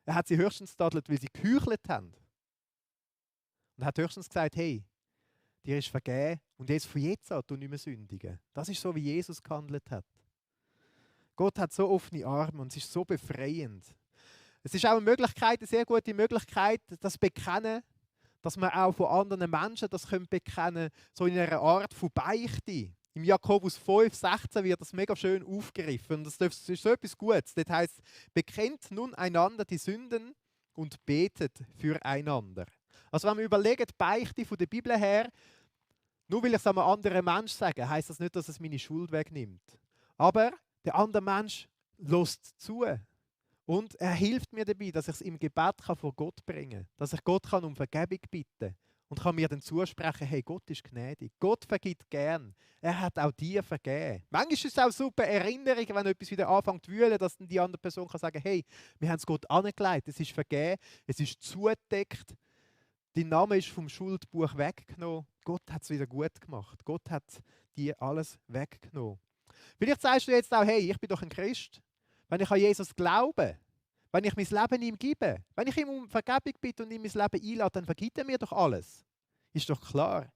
Er hat sie höchstens getadelt, weil sie geheuchelt haben. Und er hat höchstens gesagt, hey, dir ist vergeben und jetzt von jetzt an du nicht mehr sündigen. Das ist so, wie Jesus gehandelt hat. Gott hat so offene Arme und es ist so befreiend. Es ist auch eine Möglichkeit, eine sehr gute Möglichkeit, das Bekennen, dass wir auch von anderen Menschen das bekennen können, so in einer Art von Beichte. Im Jakobus 5,16 wird das mega schön aufgegriffen. Das ist so etwas Gutes. Das heißt, bekennt nun einander die Sünden und betet füreinander. Also wenn wir überlegen, die Beichte von der Bibel her, nur weil ich es einem anderen Menschen sage, heisst das nicht, dass es meine Schuld wegnimmt. Aber der andere Mensch lässt zu. Und er hilft mir dabei, dass ich es im Gebet vor Gott bringen kann. Dass ich Gott um Vergebung bitten kann. Und kann mir dann zusprechen, hey, Gott ist gnädig. Gott vergibt gern. Er hat auch dir vergeben. Manchmal ist es auch super Erinnerung, wenn etwas wieder anfängt zu wühlen, dass dann die andere Person kann sagen, hey, wir haben es Gott angelegt, es ist vergeben, es ist zugedeckt. Dein Name ist vom Schuldbuch weggenommen. Gott hat es wieder gut gemacht. Gott hat dir alles weggenommen. Vielleicht sagst du jetzt auch, hey, ich bin doch ein Christ. Wenn ich an Jesus glaube, wenn ich mein Leben ihm gebe, wenn ich ihm um Vergebung bitte und ihm mein Leben einlade, dann vergibt er mir doch alles. Ist doch klar.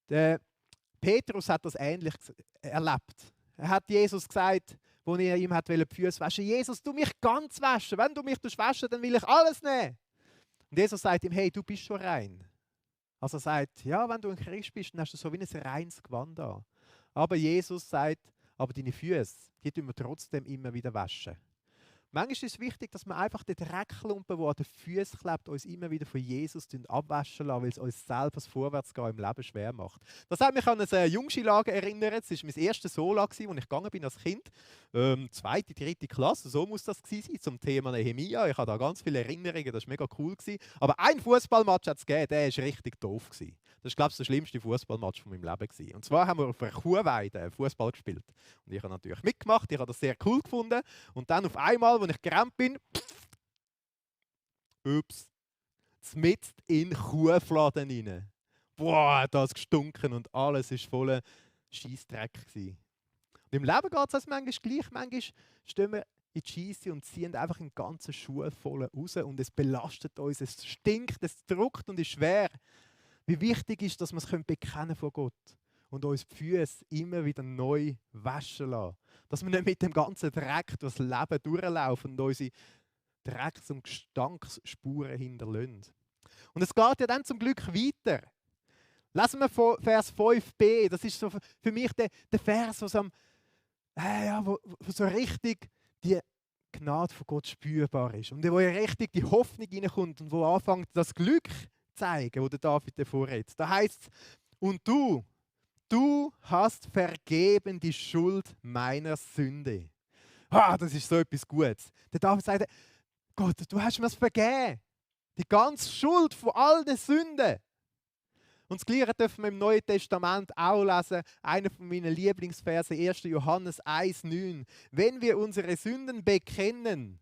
Der Petrus hat das ähnlich erlebt. Er hat Jesus gesagt, als er ihm die Füße waschen wollte, Jesus, du mich ganz waschen. Wenn du mich waschen, dann will ich alles nehmen. Und Jesus sagt ihm, hey, du bist schon rein. Also er sagt, ja, wenn du ein Christ bist, dann hast du so wie ein reines Gewand an. Aber Jesus sagt, aber deine Füße, die tun wir trotzdem immer wieder waschen. Manchmal ist es wichtig, dass wir einfach den Dreckklumpen, der an den Füßen klebt, uns immer wieder von Jesus abwaschen lassen, weil es uns selber das Vorwärtsgehen im Leben schwer macht. Das hat mich an ein Jungskilager erinnert. Das war mein erstes Sola, als ich gegangen bin als Kind. 2., 3. Klasse, so muss das gewesen sein, zum Thema Nehemia. Ich habe da ganz viele Erinnerungen, das war mega cool gewesen. Aber ein Fußballmatch hat es gegeben, der war richtig doof gewesen. Das war, glaube ich, der schlimmste Fußballmatch von meinem Leben gewesen. Und zwar haben wir auf einer Kuhweide Fußball gespielt. Und ich habe natürlich mitgemacht, ich habe das sehr cool gefunden. Und dann auf einmal, als ich gerannt bin, ups, mitten in Kuhfladen rein. Boah, das gestunken und alles war voller Scheissdreck gewesen. Und im Leben geht es manchmal gleich. Manchmal stehen wir in die Scheisse und ziehen einfach einen ganzen Schuh voll raus und es belastet uns, es stinkt, es drückt und ist schwer. Wie wichtig ist, dass wir es bekennen vor Gott und uns die Füße immer wieder neu waschen lassen. Dass wir nicht mit dem ganzen Dreck durch das Leben durchlaufen und unsere Drecks- und Gestankspuren hinterlassen. Und es geht ja dann zum Glück weiter. Lesen wir von Vers 5b, das ist so für mich der Vers, wo so richtig die Gnade von Gott spürbar ist. Und wo ja richtig die Hoffnung hineinkommt und wo anfängt das Glück zu zeigen, wo der David davor redet. Da heißt es, und du hast vergeben die Schuld meiner Sünde. Das ist so etwas Gutes. Der David sagt, Gott, du hast mir es vergeben. Die ganze Schuld von all den Sünden. Und das Gleiche dürfen wir im Neuen Testament auch lesen. Einer von meinen Lieblingsverse, 1. Johannes 1,9. Wenn wir unsere Sünden bekennen,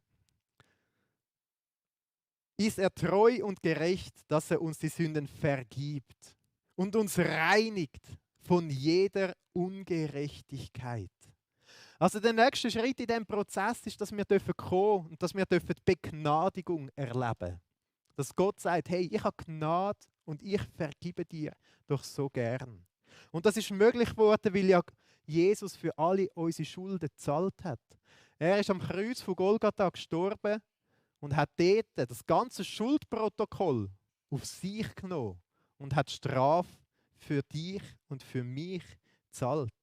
ist er treu und gerecht, dass er uns die Sünden vergibt und uns reinigt von jeder Ungerechtigkeit. Also der nächste Schritt in diesem Prozess ist, dass wir kommen und dass wir die Begnadigung erleben dürfen. Dass Gott sagt, hey, ich habe Gnade und ich vergebe dir doch so gern. Und das ist möglich geworden, weil ja Jesus für alle unsere Schulden gezahlt hat. Er ist am Kreuz von Golgatha gestorben und hat dort das ganze Schuldprotokoll auf sich genommen und hat die Strafe für dich und für mich gezahlt.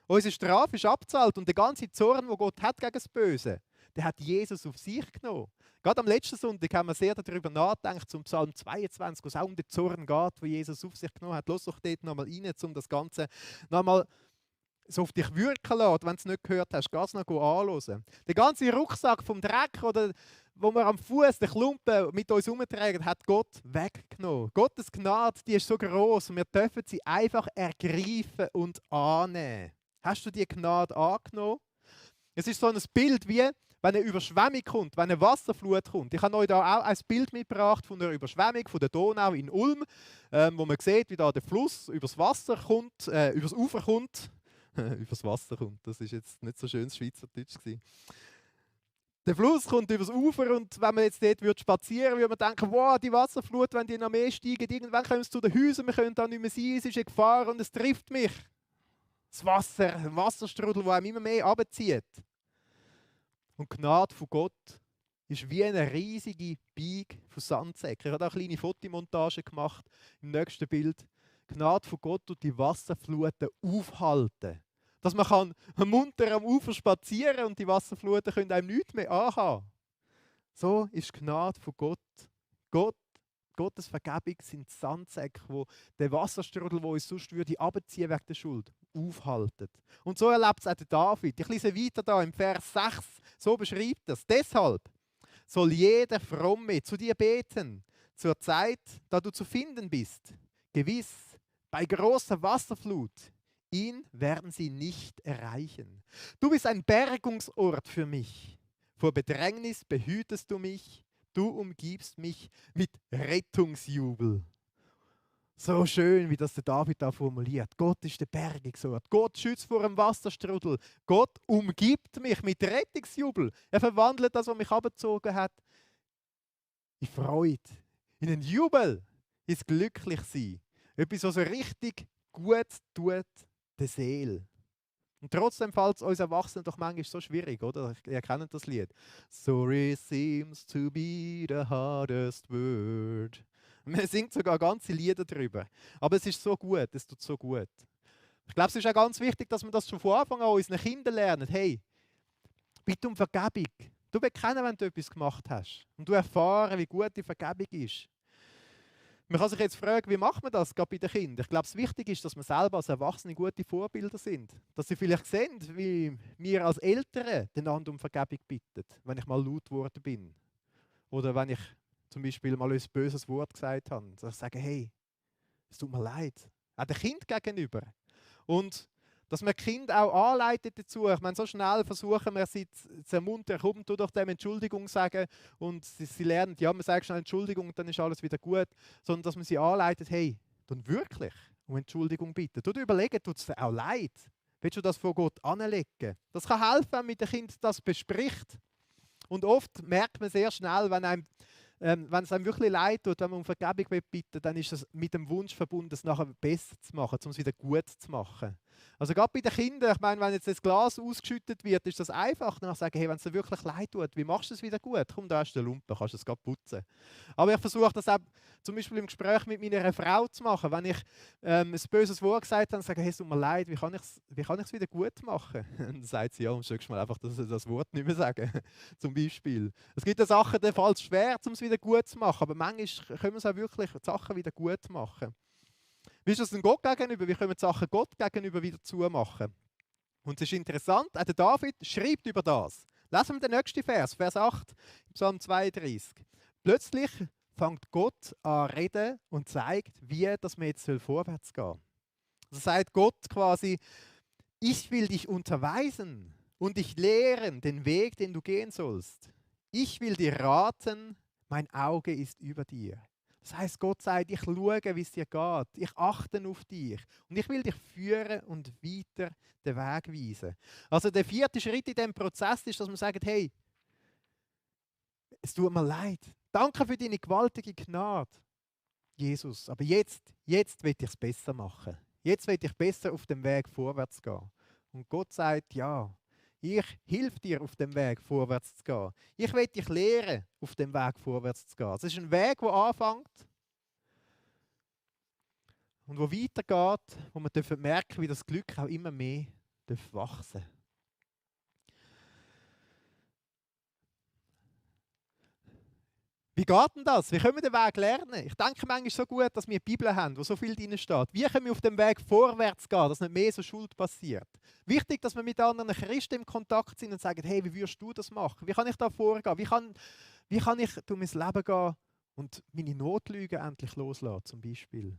Unsere Strafe ist abgezahlt und der ganze Zorn, den Gott hat gegen das Böse, der hat Jesus auf sich genommen. Gerade am letzten Sonntag haben wir sehr darüber nachgedacht, zum Psalm 22, wo es auch um den Zorn geht, den Jesus auf sich genommen hat. Lass doch dort nochmal rein, um das Ganze nochmal so auf dich wirken lassen. Wenn du es nicht gehört hast, geh es noch anhören. Der ganze Rucksack vom Dreck, oder, wo wir am Fuß den Klumpen mit uns herumtragen, hat Gott weggenommen. Gottes Gnade, die ist so groß und wir dürfen sie einfach ergreifen und annehmen. Hast du die Gnade angenommen? Es ist so ein Bild wie, wenn eine Überschwemmung kommt, wenn eine Wasserflut kommt. Ich habe euch da auch ein Bild mitgebracht von einer Überschwemmung von der Donau in Ulm, wo man sieht, wie da der Fluss übers Wasser kommt, übers Ufer kommt. Übers Wasser kommt, das ist jetzt nicht so schönes Schweizerdeutsch gewesen. Der Fluss kommt übers Ufer und wenn man jetzt dort spazieren würde man denken, wow, die Wasserflut, wenn die noch mehr steigen, irgendwann kommen sie zu den Häusern, wir können da nicht mehr sein, es ist eine Gefahr und es trifft mich. Das Wasser, ein Wasserstrudel, der einem immer mehr runterzieht. Und die Gnade von Gott ist wie eine riesige Beige von Sandsäcken. Ich habe auch eine kleine Fotomontage gemacht im nächsten Bild. Die Gnade von Gott tut die Wasserfluten aufhalten. Dass man munter am Ufer spazieren kann und die Wasserfluten können einem nichts mehr anhaben. So ist die Gnade von Gott. Gottes Vergebung sind Sandsäcke, wo der Wasserstrudel, der uns sonst würde abziehen wegen der Schuld, aufhalten. Und so erlebt es auch der David. Ich lese weiter da im Vers 6. So beschreibt er es. Deshalb soll jeder Fromme zu dir beten, zur Zeit, da du zu finden bist. Gewiss, bei großer Wasserflut, ihn werden sie nicht erreichen. Du bist ein Bergungsort für mich. Vor Bedrängnis behütest du mich. Du umgibst mich mit Rettungsjubel. So schön, wie das der David da formuliert. Gott ist der Bergungsort. Gott schützt vor dem Wasserstrudel. Gott umgibt mich mit Rettungsjubel. Er verwandelt das, was mich abgezogen hat, in Freude, in einen Jubel, ins Glücklichsein. Etwas, was so richtig gut tut der Seele. Und trotzdem fällt es uns Erwachsenen doch manchmal so schwierig, oder? Ihr kennt das Lied. Sorry seems to be the hardest word. Man singt sogar ganze Lieder darüber. Aber es ist so gut, es tut so gut. Ich glaube, es ist auch ganz wichtig, dass wir das schon von Anfang an unseren Kindern lernen. Hey, bitte um Vergebung. Du bekennen, wenn du etwas gemacht hast. Und du erfahren, wie gut die Vergebung ist. Man kann sich jetzt fragen, wie macht man das gerade bei den Kindern? Ich glaube, das Wichtige ist, dass wir selber als Erwachsene gute Vorbilder sind. Dass sie vielleicht sehen, wie wir als Eltern einander um Vergebung bitten, wenn ich mal laut geworden bin. Oder wenn ich zum Beispiel mal ein böses Wort gesagt habe. Dass ich sage, hey, es tut mir leid. Auch dem Kind gegenüber. Und dass man Kind auch anleitet dazu. Ich meine, so schnell versuchen wir sie zu ermuntern, komm, tu doch dem Entschuldigung sagen. Und sie lernen, ja, man sagt schnell Entschuldigung und dann ist alles wieder gut. Sondern dass man sie anleitet, hey, dann wirklich um Entschuldigung bitten. Du überlegen, tut es dir auch leid. Willst du das vor Gott anlegen? Das kann helfen, wenn man mit dem Kind das bespricht. Und oft merkt man sehr schnell, wenn es einem wirklich leid tut, wenn man um Vergebung bitten will, dann ist es mit dem Wunsch verbunden, es nachher besser zu machen, um es wieder gut zu machen. Also gerade bei den Kindern, ich meine, wenn jetzt das Glas ausgeschüttet wird, ist das einfach, dann sagen, hey, wenn es dir wirklich leid tut, wie machst du es wieder gut? Komm, da hast du eine Lumpe, kannst du es gerade putzen. Aber ich versuche das auch zum Beispiel im Gespräch mit meiner Frau zu machen. Wenn ich ein böses Wort gesagt habe, dann sage ich, hey, es tut mir leid, wie kann ich es wieder gut machen? Und dann sagt sie, ja, und schaust mal einfach das Wort nicht mehr sagen, zum Beispiel. Es gibt ja Sachen, die falls schwer, um es wieder gut zu machen, aber manchmal können wir es auch wirklich die Sachen wieder gut machen. Wie ist das denn Gott gegenüber? Wie können wir die Sachen Gott gegenüber wieder zumachen? Und es ist interessant, auch der David schreibt über das. Lesen wir den nächsten Vers, Vers 8, Psalm 32. Plötzlich fängt Gott an zu reden und zeigt, wie das wir jetzt vorwärts gehen soll. Also sagt Gott quasi, ich will dich unterweisen und dich lehren den Weg, den du gehen sollst. Ich will dir raten, mein Auge ist über dir. Das heißt, Gott sagt, ich schaue, wie es dir geht. Ich achte auf dich. Und ich will dich führen und weiter den Weg weisen. Also der vierte Schritt in diesem Prozess ist, dass man sagt, hey, es tut mir leid. Danke für deine gewaltige Gnade, Jesus. Aber jetzt will ich es besser machen. Jetzt will ich besser auf dem Weg vorwärts gehen. Und Gott sagt, ja, ich helfe dir, auf dem Weg vorwärts zu gehen. Ich will dich lehren, auf dem Weg vorwärts zu gehen. Es ist ein Weg, der anfängt und wo weitergeht, wo man merken, wie das Glück auch immer mehr wachsen darf. Wie geht denn das? Wie können wir den Weg lernen? Ich denke manchmal so gut, dass wir eine Bibel haben, wo so viel drin steht. Wie können wir auf dem Weg vorwärts gehen, dass nicht mehr so Schuld passiert? Wichtig, dass wir mit anderen Christen im Kontakt sind und sagen, hey, wie würdest du das machen? Wie kann ich da vorgehen? Wie kann ich durch mein Leben gehen und meine Notlügen endlich loslassen, zum Beispiel?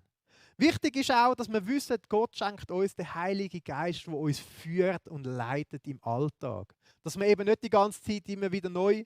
Wichtig ist auch, dass wir wissen, Gott schenkt uns den Heiligen Geist, der uns führt und leitet im Alltag. Dass wir eben nicht die ganze Zeit immer wieder neu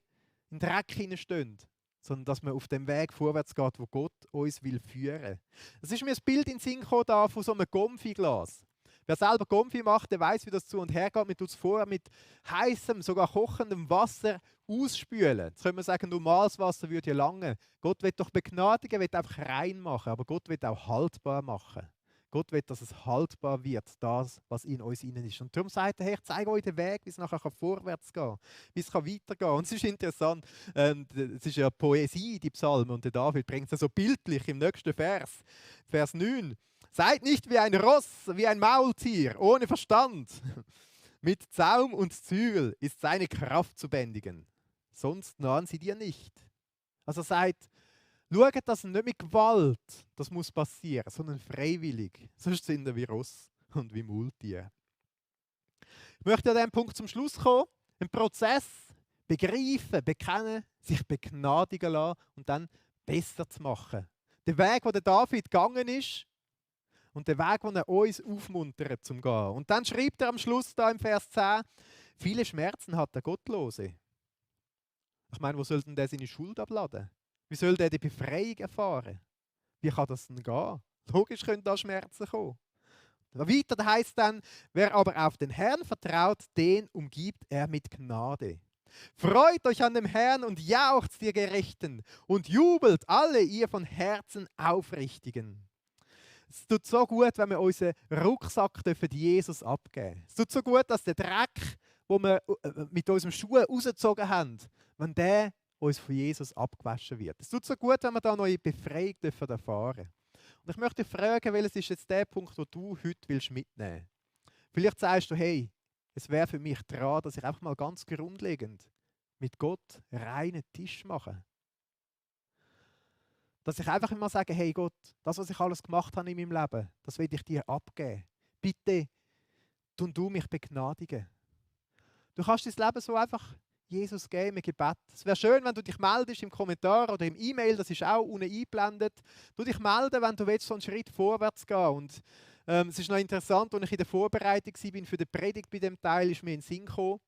in den Dreck hineinstehen, sondern dass man auf dem Weg vorwärts geht, wo Gott uns will führen. Es ist mir ein Bild in den Sinn gekommen da von so einem Gomfi-Glas. Wer selber Gomfi macht, der weiß, wie das zu und her geht. Man tut es vorher mit heißem, sogar kochendem Wasser ausspülen. Jetzt können wir sagen, normales Wasser würde ja lange. Gott will doch begnadigen, will einfach rein machen, aber Gott will auch haltbar machen. Gott will, dass es haltbar wird, das, was in uns innen ist. Und darum sagt er, hey, ich zeige euch den Weg, wie es nachher vorwärts gehen kann, wie es weitergehen kann. Und es ist interessant, es ist ja Poesie, die Psalmen, und der David bringt es so bildlich im nächsten Vers, Vers 9. Seid nicht wie ein Ross, wie ein Maultier, ohne Verstand. Mit Zaum und Zügel ist seine Kraft zu bändigen. Sonst nahen sie dir nicht. Also sagt, schaut, dass nicht mit Gewalt das muss passieren, sondern freiwillig. Sonst sind wir wie Ross und wie Maultiere. Ich möchte an diesem Punkt zum Schluss kommen. Ein Prozess, begreifen, bekennen, sich begnadigen lassen und dann besser zu machen. Der Weg, den der David gegangen ist, und der Weg, den er uns aufmuntert zum Gehen. Und dann schreibt er am Schluss da im Vers 10, viele Schmerzen hat der Gottlose. Ich meine, wo soll denn der seine Schuld abladen? Wie soll der die Befreiung erfahren? Wie kann das denn gehen? Logisch können da Schmerzen kommen. Weiter heißt dann, wer aber auf den Herrn vertraut, den umgibt er mit Gnade. Freut euch an dem Herrn und jauchzt ihr Gerechten und jubelt alle ihr von Herzen Aufrichtigen. Es tut so gut, wenn wir unseren Rucksack für Jesus abgeben dürfen. Es tut so gut, dass der Dreck, den wir mit unseren Schuhen rausgezogen haben, wenn der uns von Jesus abgewaschen wird. Es tut so gut, wenn wir da neue Befreiung erfahren dürfen. Und ich möchte dich fragen, welches ist jetzt der Punkt, den du heute mitnehmen willst. Vielleicht sagst du, hey, es wäre für mich dran, dass ich einfach mal ganz grundlegend mit Gott reinen Tisch mache. Dass ich einfach immer sage, hey Gott, das, was ich alles gemacht habe in meinem Leben, das will ich dir abgeben. Bitte, du mich begnadigen. Du kannst dein Leben so einfach Jesus geben im Gebet. Es wäre schön, wenn du dich meldest im Kommentar oder im E-Mail, das ist auch unten eingeblendet. Du dich melden, wenn du willst, so einen Schritt vorwärts gehen. Und es ist noch interessant, als ich in der Vorbereitung war für die Predigt bei dem Teil, ist mir in den Sinn gekommen.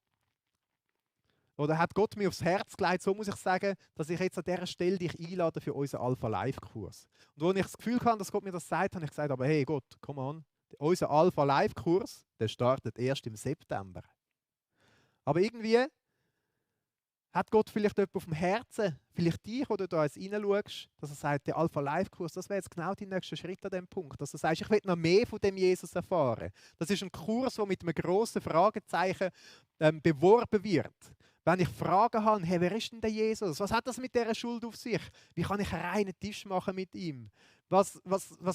Oder hat Gott mir aufs Herz gelegt, so muss ich sagen, dass ich jetzt an dieser Stelle dich einlade für unseren Alpha-Live-Kurs. Und als ich das Gefühl hatte, dass Gott mir das sagt, habe ich gesagt, aber hey Gott, come on, Unser Alpha-Live-Kurs, der startet erst im September. Aber irgendwie hat Gott vielleicht jemanden auf dem Herzen, vielleicht dich, oder du da jetzt reinschaust, dass er sagt, der Alpha-Life-Kurs, das wäre jetzt genau dein nächster Schritt an diesem Punkt. Dass du sagst, ich will noch mehr von dem Jesus erfahren. Das ist ein Kurs, der mit einem grossen Fragezeichen beworben wird. Wenn ich Fragen habe, hey, wer ist denn der Jesus? Was hat das mit dieser Schuld auf sich? Wie kann ich einen reinen Tisch machen mit ihm? Was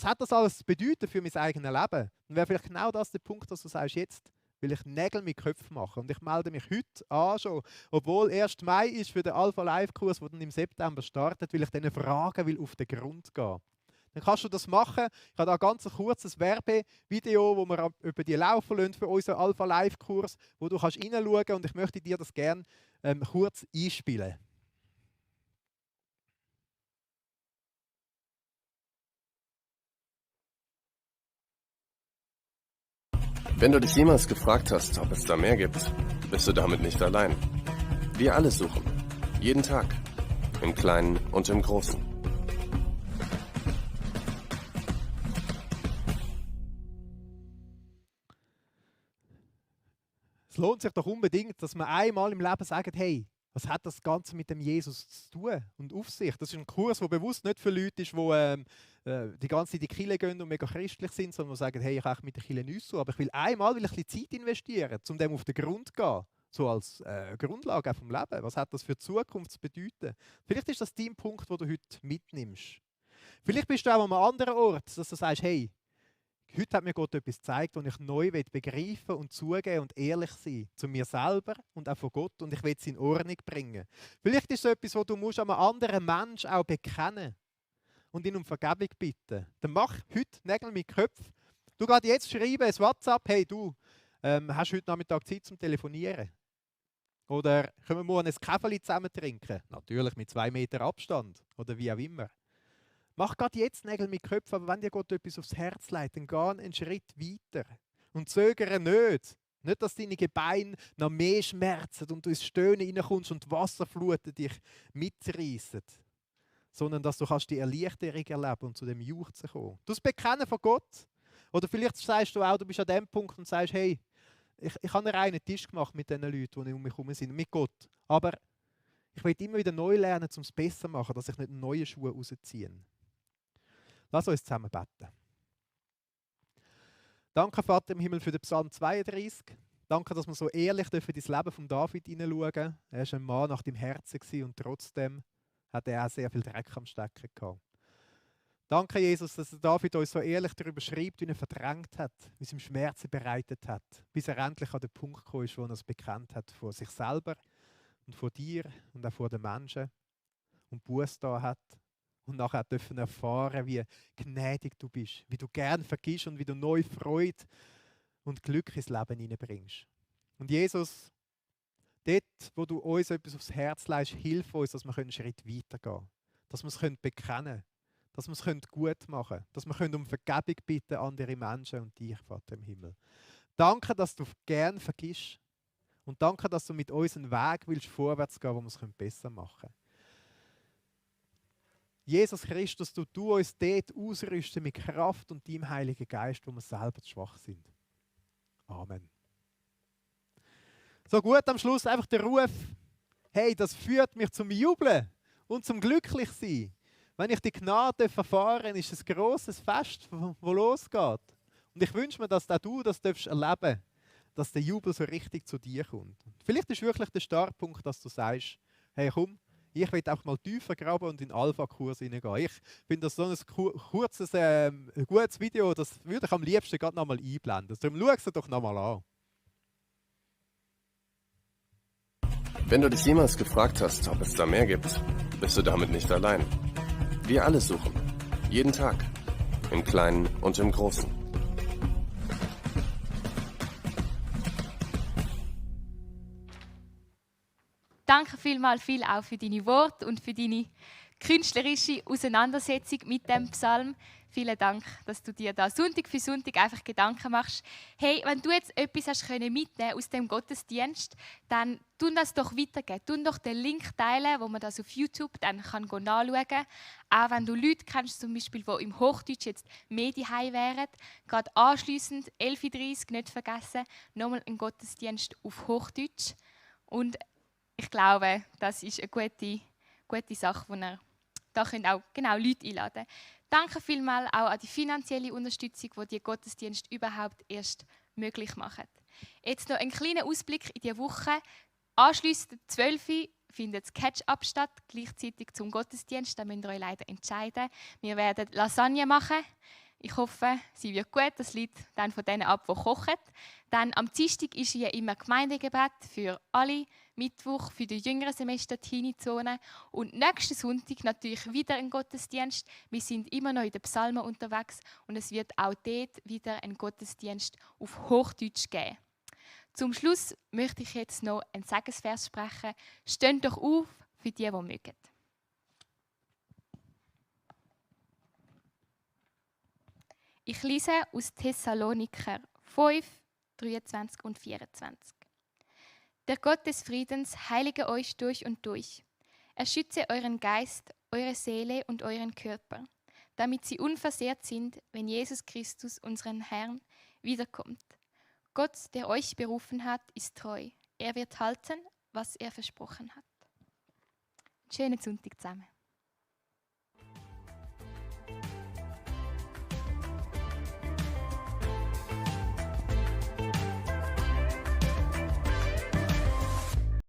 hat das alles zu bedeuten für mein eigenes Leben? Dann wäre vielleicht genau das der Punkt, dass du sagst, jetzt will ich Nägel mit Köpfen machen. Und ich melde mich heute an schon, obwohl 1. Mai ist für den Alpha-Live-Kurs, der dann im September startet, weil ich diesen Fragen will auf den Grund gehen. Dann kannst du das machen. Ich habe da ein ganz kurzes Werbevideo, wo wir über die laufen lassen für unseren Alpha-Live-Kurs, wo du kannst reinschauen kannst, und ich möchte dir das gerne kurz einspielen. Wenn du dich jemals gefragt hast, ob es da mehr gibt, bist du damit nicht allein. Wir alle suchen. Jeden Tag. Im Kleinen und im Großen. Es lohnt sich doch unbedingt, dass man einmal im Leben sagt, hey, was hat das Ganze mit dem Jesus zu tun und auf sich? Das ist ein Kurs, der bewusst nicht für Leute ist, die die ganze Zeit in die Kirche gehen und mega christlich sind, sondern die sagen, hey, ich habe mit der Kirche nichts zu, aber ich will einmal ein bisschen Zeit investieren, um dem auf den Grund zu gehen. So als Grundlage vom Leben. Was hat das für die Zukunft zu bedeuten? Vielleicht ist das dein Punkt, den du heute mitnimmst. Vielleicht bist du auch an einem anderen Ort, dass du sagst, hey, heute hat mir Gott etwas gezeigt, das ich neu begreifen und zugeben und ehrlich sein zu mir selber und auch von Gott, und ich will es in Ordnung bringen. Vielleicht ist es etwas, wo du musst einem anderen Menschen auch bekennen und ihn um Vergebung bitten. Dann mach heute Nägel mit Köpfen. Du kannst jetzt schreiben, ein WhatsApp, hey du, hast heute Nachmittag Zeit zum Telefonieren? Oder können wir morgen ein Käferli zusammen trinken? Natürlich mit 2 Meter Abstand oder wie auch immer. Mach gerade jetzt Nägel mit Köpfen, aber wenn dir Gott etwas aufs Herz legt, dann geh einen Schritt weiter. Und zögere nicht. Nicht, dass deine Gebeine noch mehr schmerzen und du ins Stöhnen reinkommst und die Wasserfluten dich mitreissen. Sondern dass du kannst die Erleichterung erleben und zu dem Juchzen kommen. Du das Bekennen von Gott. Oder vielleicht sagst du auch, du bist an dem Punkt und sagst, hey, ich habe einen reinen Tisch gemacht mit den Leuten, die um mich herum sind, mit Gott. Aber ich will immer wieder neu lernen, um es besser zu machen, dass ich nicht neue Schuhe rausziehe. Lass uns zusammen beten. Danke, Vater im Himmel, für den Psalm 32. Danke, dass wir so ehrlich in das Leben von David hineinschauen. Er war ein Mann nach dem Herzen und trotzdem hat er auch sehr viel Dreck am Stecken gehabt. Danke, Jesus, dass David uns so ehrlich darüber schreibt, wie er verdrängt hat, wie es ihm Schmerzen bereitet hat, bis er endlich an den Punkt gekommen ist, wo er es bekannt hat vor sich selber und vor dir und auch vor den Menschen und Buße da hat. Und nachher dürfen erfahren, wie gnädig du bist, wie du gern vergisst und wie du neue Freude und Glück ins Leben hineinbringst. Und Jesus, dort, wo du uns etwas aufs Herz legst, hilf uns, dass wir einen Schritt weitergehen können. Dass wir es bekennen können, dass wir es gut machen können, dass wir um Vergebung bitten andere Menschen und dich, Vater im Himmel. Danke, dass du gern vergisst. Und danke, dass du mit uns einen Weg willst, vorwärts gehen, wo wir es besser machen können. Jesus Christus, du uns dort ausrüsten mit Kraft und deinem Heiligen Geist, wo wir selber zu schwach sind. Amen. So gut, am Schluss einfach der Ruf, hey, das führt mich zum Jubeln und zum Glücklichsein. Wenn ich die Gnade erfahren, ist es ein grosses Fest, das losgeht. Und ich wünsche mir, dass auch du das erleben darfst, dass der Jubel so richtig zu dir kommt. Vielleicht ist wirklich der Startpunkt, dass du sagst, hey komm, ich will auch mal tiefer graben und in den Alpha-Kurs hineingehen. Ich finde das so ein kurzes, gutes Video, das würde ich am liebsten gerade nochmal einblenden. Darum schau es dir doch nochmal an. Wenn du dich jemals gefragt hast, ob es da mehr gibt, bist du damit nicht allein. Wir alle suchen. Jeden Tag. Im Kleinen und im Großen. Danke vielmals viel auch für deine Worte und für deine künstlerische Auseinandersetzung mit dem Psalm. Vielen Dank, dass du dir da Sonntag für Sonntag einfach Gedanken machst. Hey, wenn du jetzt etwas hast können mitnehmen aus dem Gottesdienst, dann tu das doch weitergeben. Tu doch den Link teilen, wo man das auf YouTube dann nachschauen kann. Auch wenn du Leute kennst, zum Beispiel, die im Hochdeutsch jetzt mehr daheim wären. Gerade anschliessend, 11:30 Uhr, nicht vergessen, nochmal ein Gottesdienst auf Hochdeutsch. Und ich glaube, das ist eine gute Sache, wo ihr da könnt auch genau Leute einladen. Danke vielmals auch an die finanzielle Unterstützung, die die Gottesdienst überhaupt erst möglich machen. Jetzt noch ein kleiner Ausblick in die Woche. Anschliessend 12 Uhr findet das Catch-up statt, gleichzeitig zum Gottesdienst. Da müsst ihr euch leider entscheiden. Wir werden Lasagne machen. Ich hoffe, sie wird gut. Das liegt dann von denen ab, die kochen. Dann am Dienstag ist hier immer Gemeindegebet für alle. Mittwoch für die jüngeren Semester Teenie-Zone. Und nächsten Sonntag natürlich wieder ein Gottesdienst. Wir sind immer noch in den Psalmen unterwegs und es wird auch dort wieder einen Gottesdienst auf Hochdeutsch geben. Zum Schluss möchte ich jetzt noch einen Segensvers sprechen. Steht doch auf für die mögen. Ich lese aus Thessaloniker 5, 23 und 24. Der Gott des Friedens heilige euch durch und durch. Er schütze euren Geist, eure Seele und euren Körper, damit sie unversehrt sind, wenn Jesus Christus, unseren Herrn, wiederkommt. Gott, der euch berufen hat, ist treu. Er wird halten, was er versprochen hat. Schönen Sonntag zusammen.